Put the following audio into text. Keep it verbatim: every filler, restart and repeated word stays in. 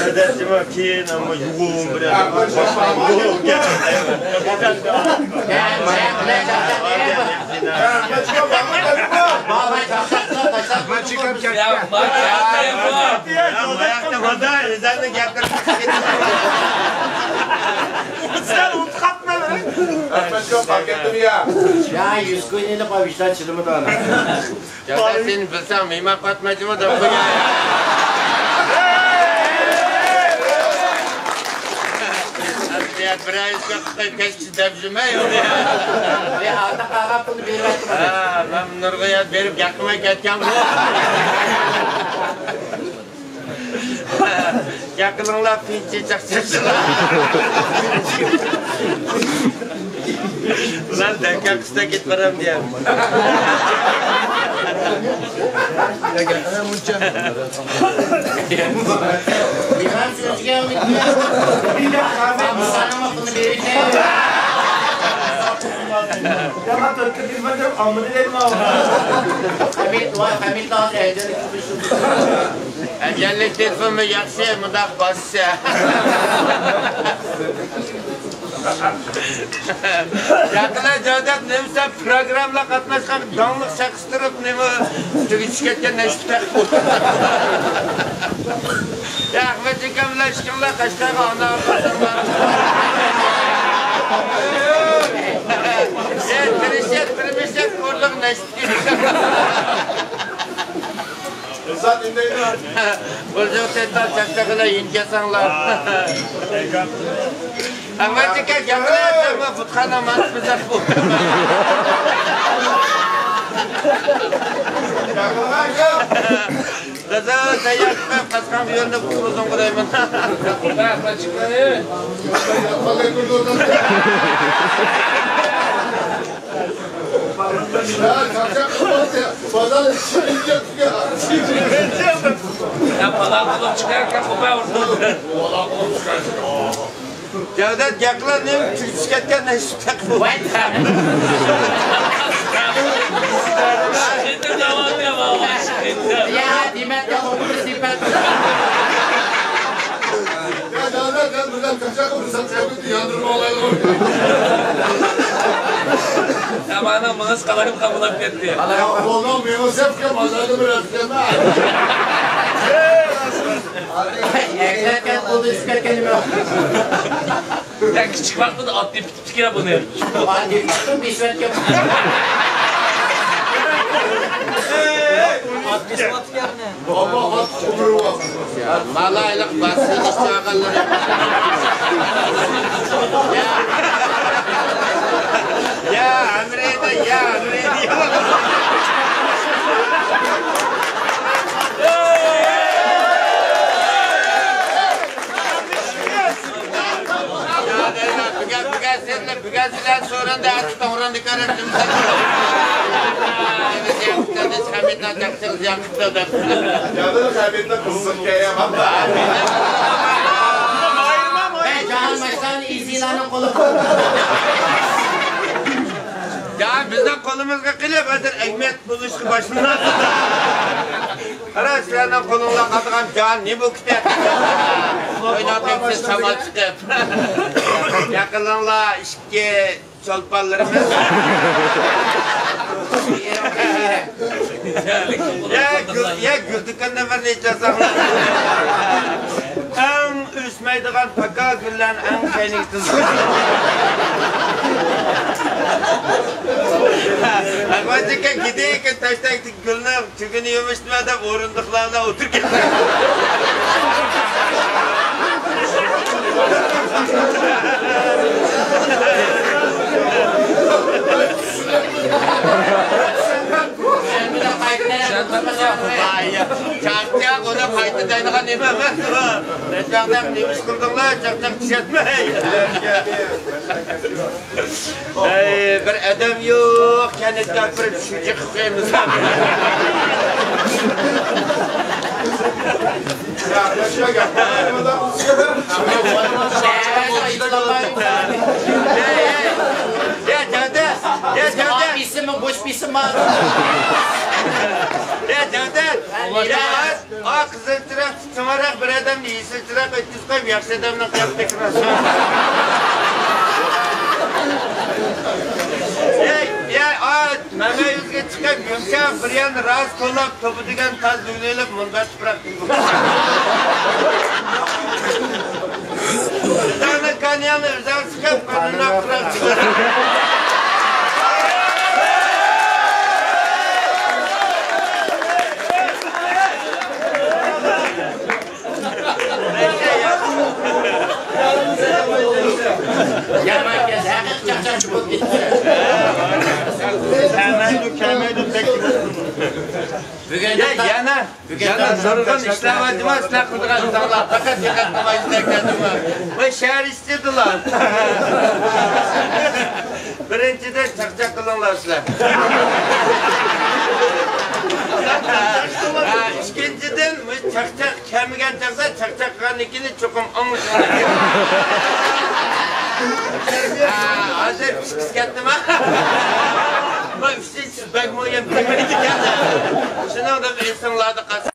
ئادەتتىمۇ كېيىن ئەمما يۇغۇم بىلەن. يا، يۈز كوينىنى قويۇپ ئىشلار چىدىمىدى ئانا. يا، سەن بىلسەڭ، مېھمان قاتمايچىمۇ دەپ قوياي. بىرەر يۈز كەچ دەپ يۈرمەي. ئارتۇق قالغان پۇلنى بېرىۋەتتىم. ھە، مەن نۇرغا يەر بېرىپ گەپ قىلماي كەتكەنغۇ. گەپ قىلىڭلار، پىنچى چاقچاقچىلار. ئۇلار دەكە قىستا كېتىپ بارام دېيەم. ئەجەللىك تېلېفونمۇ ياخشى، مۇنداق باسسا. ياقىلا جەۋدەت نېمىسە پروگراممىغا قاتناشقان داڭلىق شەخس تۇرۇپ نېمە تۈگىتىش كەتكەن نەشتە. يا ئەخمەت ئاكام بىلەن ئىككىڭلار قەشقەرگە ئانا ئاپىسىڭلار. يا تىرىشىپ تىرمىشىپ كوردۇق نەشتە. ئىنسان ئىندەيدۇ. بۇرجۇق سەيتان چاقچاقىدا يىنكەسەڭلار. ئەمەتىكە گەپلەرسەڭمۇ بۇتخانا مانتىسى بىزەك بۇ. دادا، تەييار قىلىپ قاسقان بۇ يەرنى ئۇزۇن قىلايمەن. يا، پالان بولۇپ چىقاركەن، قوپاي ئۇرسۇن. جەۋدەت گەپلەر نېمە تۈگىتىپ كەتكەن نەشتە. ۋاي. يا، دېمەك، يا، ئوغۇل سېپەت. يا، جانلار، سەن بىردەم چاقچاق قىلىپ، سەن سەۋەبىنى ياندۇرۇپ ئالايلى. يا، مانا مېڭىسى قالايمىقان بولۇپ كەتتى. يا، ئوغلۇم، مېڭىسى يەپ كەپ، بازاردا بىر ئەتكەنمەن. ئەكلەتكەن قولدا چۈشۈپ كەتكەن نېمە؟ يا، كىچىك ۋاقتىدا ئات تېپىپ تۇتۇپتىكەن بۇنى. ئات تېپىپ تۇتۇپ بېسىۋەتكەن. ئات بېسىۋەتكەن. مالايلىق باسقىنى چاغانلىرى. يا، يا، ئەمرىدە، يا، ئەمرىدە. بۈگۈن، بۈگۈن سىلەر سورۇندا ئەتە توڭرۇندا كۆرۈپ نېمە زىيان قىپتۇ، خەمىتنى چاقچىغا زىيان قىپتۇ دەپ. يا بىر خەمىتنى قىزىق كەيەم. جاھان ماشلارنى ئىزىلارنى قولى. يا بىزنىڭ قولىمىزغا قېلىپ ھازىر ئەگمەت بولۇشقا باشلىدى. قارا، سىلەرنىڭ قولۇڭلار قاتىغان جان نېمە بولۇپ كېتەتتى؟ ئويناپ كەتسە شامال چىقىپ. يېقىنلىرىڭلار ئىككى چولپانلىرىمىز. يا، گۈل، يا، گۈل دۇكاندا بىر نەچچە ساڭلار. ئەڭ ئۆسمەيدىغان پاكا گۈللەرنى ئەڭ كەينىگە تىزغان. ئەخمەتجىكە گىدىكى تەشتەكتىكى گۈلنىڭ تۈگىنى يۇمۇشتۇرما دەپ ئورۇندۇقلاردا ئولتۇرۇپ كەتتى. چاقچاق ئۇنى قايتا دەيدىغان نېمە ئەمەس بۇ. نەچچاقدەك نېمە ئىش قىلدىڭلار، چاقچاق چۈشەتمەي. ئەي، بىر ئادەم يوق، كەنتكە ئاپىرىپ شۇجى قىلىپ قويىمىز. يا، يا، يا، جەۋدەت، يا، جەۋدەت. بىسىممۇ، بوش بىسىم بار. يا جەۋدەت، يا ئا قىزىل چىراغ، چىڭراق بىر ئادەمنى يېشىل چىراغ ئۆتكۈزۈپ قويۇپ، ياخشى ئادەمنىڭ قىياپىتىگە كىرىۋاتىسەن. يا، يا، ئا مەمە يۈزگە چىقىپ، يۇمشاق بىر يانى راست كولاپ، توپا دېگەن تاز دۈگىلىپ، مۇنبەت تۇپراق. ئۆزۈڭنىڭ كانىياڭنى ئۆزۈڭ سىقىپ، قانىنا پۇراق چىقىرىپ. يامان كەلسە، ھەقىقىي چاقچاقچى بولۇپ كېتىپسەن. كەلمەيدۇ، كەلمەيدۇ، بەك. بۈگۈن يەنە، يەنە نۇرغۇن ئىشلار بار، نېمە ئىشلار قىلىدىغان ئىشلار، پەقەت دىققەت قىلماي ئىشلەر كەلدىمۇ. ۋاي شەھەر ئىچىدىلا. بىرىنچىدىن، چاقچاق قىلىڭلار سىلەر. ھە، ئىككىنچىدىن، بۇ چاقچاق كەلمىگەن چاغدا چاقچاق قىلغاندىن كېيىن چوقۇم ئاڭلىشىڭلار كېرەك. ھە، ھازىر پىشقىس كەتتىما؟ بۇ ئۈچىنچىسى بەك مۇھىم، تېگىدىكەن. شۇنىڭدىن ئېسىڭلاردا قالسۇن.